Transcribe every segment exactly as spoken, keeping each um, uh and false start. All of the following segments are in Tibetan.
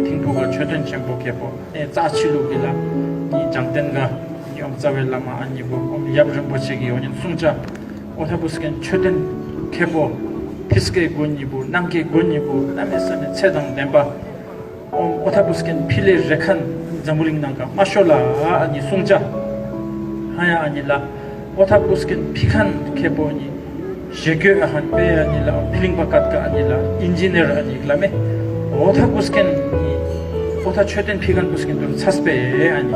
ཐིམ་ཕུག་ག་མཆོད་རྟེན་ཆེན་པོ་ཁེ་པོ་ནས་རྩ་ཆེ་ལུགས་ཀྱི་ལ་ནི་བྱང་བསྟན་ག་ནི་ཨོམ་རྩ་བའི་བླ་མ་ཨ་ནི་བོ་ཨོམ་ཡབ་རིན་པོ་ཆེ་གི་ཨོ་ཉན་གསུང་ཅ། ཨོ་ཐ་བུ་སྐན་མཆོད་རྟེན་ཁེ་པོ་ཕིས་ཀའི་དགོན་ཉི་བུ་ནང་གི་དགོན་ཉི་བུ་གནམ་མེད་ས་མེད་ཚད་དང་ལྡན་པ། ཨོ་ཨོ་ཐ་བུ་སྐན་ཕི་ལེ་རེ་ཁན་འཛམ་བུ་གླིང་ནང་ག་མ་ཤོ་ལ་ཨ་ནི་གསུང་ཅ། ཧ་ཡ་ཨ་ནི་ལ་ཨོ་ཐ་བུ་སྐན་ཕི་ཁན་ཁེ་པོ་ནི། ཞེ་གོས་ཨ་ཧན་པེ་ཨ་ནི་ལ་ཕི་ལིང་པ་ཀད་ཀ་ཨ་ནི་ལ་ཨིན་ཇི་ནེར་ཨ་ནི་ལ་མེ། ཨོ་ཐ་ཀུ་སྐན་ནི་ཨོ་ཐ་མཆོད་རྟེན་ཕི་ཁན་ཀུ་སྐན་དུར་ཚས་པེ་ཨ་ནི།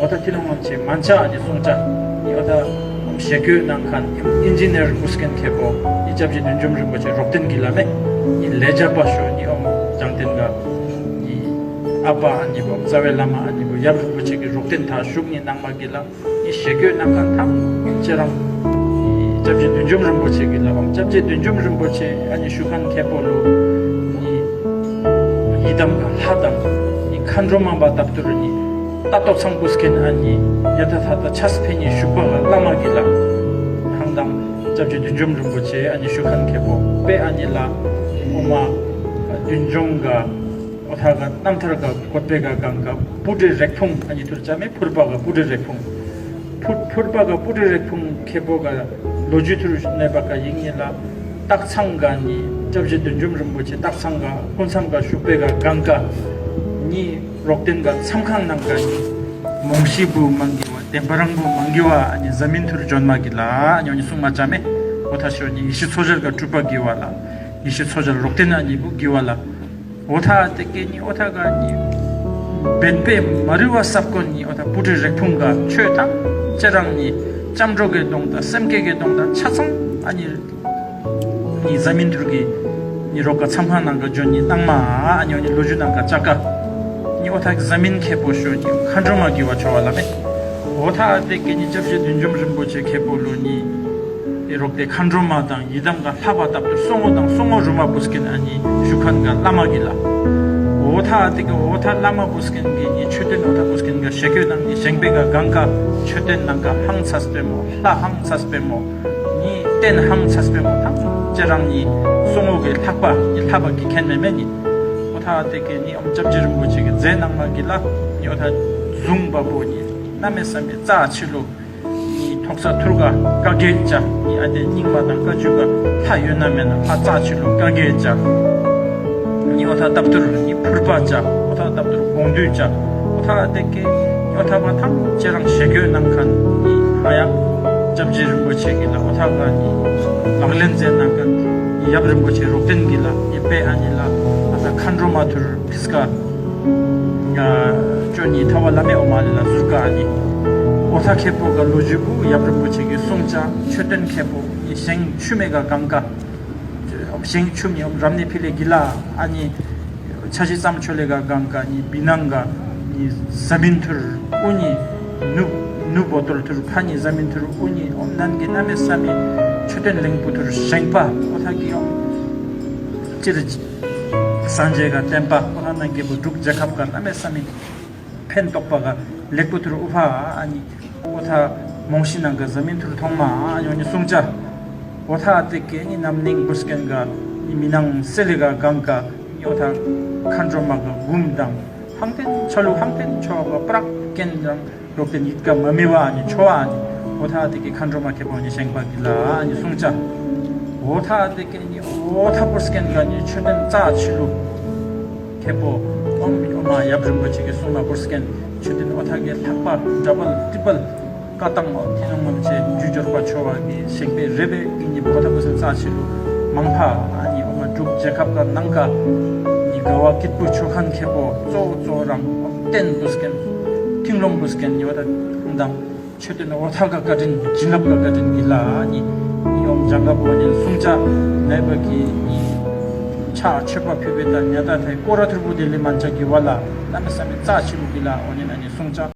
ཨོ་ཐ་ཐི་ལོང་ལམ་ཆེ་མན་ཆ་ཨ་ནི་སུང་ཅ་ནི་ཨོ་ཐ་ཞེ་གོས་ནང་ཁན་ཨིན་ཇི་ནེར་ཀུ་སྐན་ཁེ་པོ་ནི་སྐྱབས་རྗེ་བདུད་འཇོམས་རིན་པོ་ཆེ་རོག་ཏན་གི་ལ་མེ། ནི་ལེ་ཇ་པ་ཤོ་ནི་ཨོམ་བྱང་བསྟན་ག་ནི་ཨ་པ་ཨ་ནི་བོ་རྩ་བའི་བླ་མ་ཨ་ནི་བོ་ཡབ་རིན་པོ་ཆེ་གི་རོག་ཏན་ཐ་ཞུགས་ནི་ནང་མ་གི་ལ། ནི་ཞེ་གོས་ནང་ཁན་ཐམས་ཅད་རང་ནི་སྐྱབས་རྗེ་བདུད་འཇོམས་རིན་པོ་ཆེ་གི་ལ་ཨོམ་སྐྱབས་རྗེ་བདུད་འཇོམས་རིན་པོ་ཆེ་ཨ་ནི་ཞུ་ཁན་ཁེ་པོ་ལུ་ནི་ཡི་དམ་ག་ལྷ་དང་ནི་མཁའ་འགྲོ་མ་པ་དབ་ཏུ་རུ་ནི་ཏ་ཏོ་ཚང་ཀུ་སྐན་ཨ་ནི་ཉ་ཐ་ཐ་ཏ་ཆས་ཕེ་ནི་ཞུགས་པ་ག་བླ་མ་གི་ལ་ཧང་དང་སྐྱབས་རྗེ་བདུད་འཇོམས་རིན་པོ་ཆེ་ཨ་ནི་ཞུ་ཁན་ཁེ་པོ་པེ་ཨ་ནི་ལ་ཨོ་མ་བདུད་འཇོམས་ག་ཨོ་ཐ་ག་རྣམ་ཐར་ག་བཀོད་པའི་ག་གང་ག་སྤུ་གྲི་རེག་ཕུང་ཨ་ནི་ཐུར་ཅ་མེ་ཕུར་པ་ག་སྤུ་གྲི་རེག་ཕུང་། ཕུར་ཕུར་པ་ག་སྤུ་གྲི་རེག་ཕུང་ཁེ་པོ་ག་ལོ་རྒྱུས་ཐུར་གནས་པ་ག་ཡིག་ཉིད་ལ་སྟག་ཚང་ག་ནི་སྐྱབས་རྗེ་བདུད་འཇོམས་རིན་པོ་ཆེ་སྟག་ཚང་ག་སྐུ་མཚམས་ག་བཞུགས་པའི་ག་གང་ག་ནི་རོག་ཏན་ག་མཚམས་ཁང་ནང་ག་ནི་མོང་ཤི་བུ་མང་གི་བ་བདེན་པ་རང་བུ་མང་གི་བ་ཨ་ནི་ཟ་མིན་ཐུར་ཇོན་མ་གི་ལ་ཨ་ནི་ཨ་ནི་སུང་མ་ཅ་མེ་ཨོ་ཐ་ཤོ་ནི་ཡེ་ཤེས་མཚོ་རྒྱལ་ག་སྤྲུལ་པ་གི་བ་ལ། ཡེ་ཤེས་མཚོ་རྒྱལ་རོག་ཏན་ཨ་ནི་བུ་གི་བ་ལ། ཨོ་ཐ་ཨ་ཏེ་ཀེ་ནི་ཨོ་ཐ་ག་ནི། བན་པེ་མ་རི་བ་སབ་ཀོན་ནི་ཨོ་ཐ་སྤུ་གྲི་རེག་ཕུང་ག་ཆོས་ཐམས་ཅད་རང་ནི་ལྕམ་གྲོགས་ཀྱི་གདོང་དང་སེམས་བསྐྱེད་ཀྱི་གདོང་དང་ཆ་ཚང་ཨ་ནི། ནི་ཟ་མིན་ཐུར་གི་ནི་རོག་ག་མཚམས་ཁང་ནང་ག་ཇོན་ནི་ནང་མ་ཨ་ནི་ཨོ་ནི་ལོ་རྒྱུས་ནང་ག་ཅ་ཀ་ནི་ཨོ་ཐ་གི་ཟ་མིན་ཁེ་པོ་ཤོ་ནི་མཁའ་འགྲོ་མ་གི་བ་ཆོ་བ་ལ་མེ། ཨོ་ཐ་ཨ་ཏེ་ཀེ་ནི་སྐྱབས་རྗེ་བདུད་འཇོམས་རིན་པོ་ཆེ་ཁེ་པོ་ལོ་ནི། ཨེ་རོག་ཏེ་མཁའ་འགྲོ་མ་དང་ཡི་དམ་ག་ལྷ་པ་དབ་ཏུ་སོ་ངོ་དང་སོ་ངོ་རུ་མ་བུ་སྐན་ཨ་ནི་ཞུ་ཁན་ག་བླ་མ་གི་ལ། ཨོ་ཐ་ཨ་ཏི་ག་ཨོ་ཐ་བླ་མ་བུ་སྐན་གི་ནི་མཆོད་རྟེན་ཨོ་ཐ་བུ་སྐན་ག་ཞེ་གོས་ནང་ནི་བཞེངས་པའི་ག་གང་ག་མཆོད་རྟེན་ནང་ག་ཧང་ཚ་སྤེ་མོ་ལྷ་ཧང་ཚ་སྤེ་མོ་ནི་རྟེན་ཧང་ཚ་སྤེ་མོ་ཐམས་ཅད་རང་ནི་སོ་ངོ་གི་ལྷག་པ་ནི་ལྷ་པ་གི་མཁན་མེ་མེ་ནི། ཨོ་ཐ་ཨ་ཏི་ག་ནི་ཨོམ་སྐྱབས་རྗེ་རིན་པོ་ཆེ་གི་མཛད་ནང་མ་གི་ལ་ནི་ཨོ་ཐ་བཟུང་བ་པོ་ནི་གནམ་མེད་ས་མེད་རྩ་ཆེ་ལོ། ནི་ཐོག་ས་ཐུར་ག་བཀའ་བརྒྱད་བཅའ། ནི་ཨ་ཏེ་རྙིང་མ་དང་བཀའ་བརྒྱུད་ག་ལྷ་ཡོད་ན་མེད་ན་ལྷ་རྩ་ཆེ་ལུགས་བཀའ་བརྒྱད་བཅའ། ནི་ཨོ་ཐ་དབ་ཏུར་ནི་ཕུར་པ་བཅའ། ཨོ་ཐ་དབ་ཏུར་དགོངས་འདུས་བཅའ། ཨོ་ཐ་ཨ་ཏེ་ཀེ་ནི་ཨོ་ཐ་བ་ཐམས་ཅད་རང་ཞེ་གོས་ནང་ཁན་ནི་ཧ་ཡ་སྐྱབས་རྗེ་རིན་པོ་ཆེ་གི་ལ་ཨོ་ཐ་ག་ནི་ལག་ལེན་མཛད་ནང་ཁན་ནི་ཡབ་རིན་པོ་ཆེ་རོག་ཏན་གི་ལ་ནི་པེ་ཨ་ནི་ལ་ཨ་ཐ་མཁའ་འགྲོ་མ་ཐུར་ཕིས་ཀ་ཅོ་ནི་ཐ་བ་ལ་མེ་ཨོ་མ་ལེ་ལ་ཟུར་ཀ་ཨ་ནི། ཨོ་ཐ་ཁེ་པོ་ག་ལོ་རྒྱུས་བུ་ཡབ་རིན་པོ་ཆེ་གི་གསུང་ཅ་མཆོད་རྟེན་ཁེ་པོ་ནི་ཞེང་ཆུ་མེ་ག་གང་ཀ། ཞེང་ཆུ་མི་ཨོམ་རམ་ནི་ཕི་ལེ་གི་ལ་ཨ་ནི། ཆ་ཤི་ཙམ་ཆོ་ལེ་ག་གང་ཀ་ནི་བི་ནང་ག་ནི་ཟ་མིན་ཐུར་ཨུ་ནི། ནུ་ནུ་བོ་ཏོལ་ཐུར་ཕ་ནི་ཟ་མིན་ཐུར་ཨུ་ནི་ཨོམ་ནན་གི་གནམ་མེད་ས་མེད་མཆོད་རྟེན་གླིང་བུ་ཐུར་ཞེང་པ་ཨོ་ཐ་གི་ཨོམ། སྤྱིར། སངས་རྒྱས་ག་བསྟན་པ་ཁོ་ན་ནང་གི་བུ་འབྲུག་རྒྱལ་ཁབ་ག་གནམ་མེད་ས་མེད་ཕན་ཐོགས་པ་ག་ལེགས་པོ་ཐུར་ཨུ་ཕ་ཨ་ནི་ཨོ་ཐ་མོང་ཤི་ནང་ག་ཟ་མིན་ཐུར་ཐོང་མ་ཨ་ཡོ་ནི་གསུང་ཅ། ཨོ་ཐ་ཨ་ཏི་ཀེ་ནི་ནམ་ནིང་བུ་སྐན་ག་ནི་མི་ནང་སེ་ལི་ག་གང་ག་ནི་ཨོ་ཐ་མཁའ་འགྲོ་མ་ག་གུམ་དང་ཧང་ཏེན་ཆ་ལུ་ཧང་ཏེན་ཆོ་ག་པྲག་ཀེན་དང་། རོག་ཏེ་ཉིད་ཀ་མ་མི་བ་ནི་ཆོ་བ་ནི་ཨོ་ཐ་ཏེ་ཀེ་མཁའ་འགྲོ་མ་ཁེ་པོ་ནི་ཞེང་པ་གི་ལ་ནི་གསུང་ཅ། ཨོ་ཐ་ཏེ་ཀེ་ནི་ཨོ་ཐ་པུར་སྐན་ག་ནི་མཆོད་རྟེན་རྩ་ཆེ་ལུ་ཁེ་པོ་ཨོམ་ཨོ་མ་ཡབ་རིན་པོ་ཆེ་གི་གསུང་མ་པུར་སྐན་མཆོད་རྟེན་ཨོ་ཐ་གི་ལྷག་པ་ཌ་བལ་ཊི་པལ་བཀའ་ཏང་ཨོ་ཐི་ནོང་ངམ་ཆེ་རྒྱུ་འབྱོར་པ་ཆོ་བ་གི་ཞེང་པའི་རེ་བའི་གི་ནི་ཨོ་ཐ་པུར་སྐན་རྩ་ཆེ་ལུ་མང་ཕ་ཨ་ནི་ཨོ་མ་འབྲུག་རྒྱལ་ཁབ་ག་ནང་ག་ནི་ག་བ་ཀིད་པུ་ཆོ་ཁན་ཁེ་པོ་གཙོ་བོ་གཙོ་བོ་རང་ཨོ་རྟེན་པུར་སྐན་ཐིང་ལོང་པུར་སྐན་ནི་ཨོ་ཐ་དང་མཆོད་རྟེན་ཨོ་ཐ་ག་བཀའ་དྲིན་བྱིན་རླབས་ག་བཀའ་དྲིན་གི་ལ་ནི་ནི་ཨོམ་ཇང་ག་པོ་ནི་གསུང་ཅ་ནའི་བ་གི་ནི་ཕྱག་མཆོད་པ་ཕུལ་བའི་ད་ཉ་ད་ཐའི་ཀོ་ར་ཐུར་བུ་དེ་ལི་མན་ཅ་གི་བ་ལ་གནམ་མེད་ས་མེད་རྩ་ཆེ་བུ་གི་ལ་ཨོ་ནི་ན་ནི་གསུང་ཅ་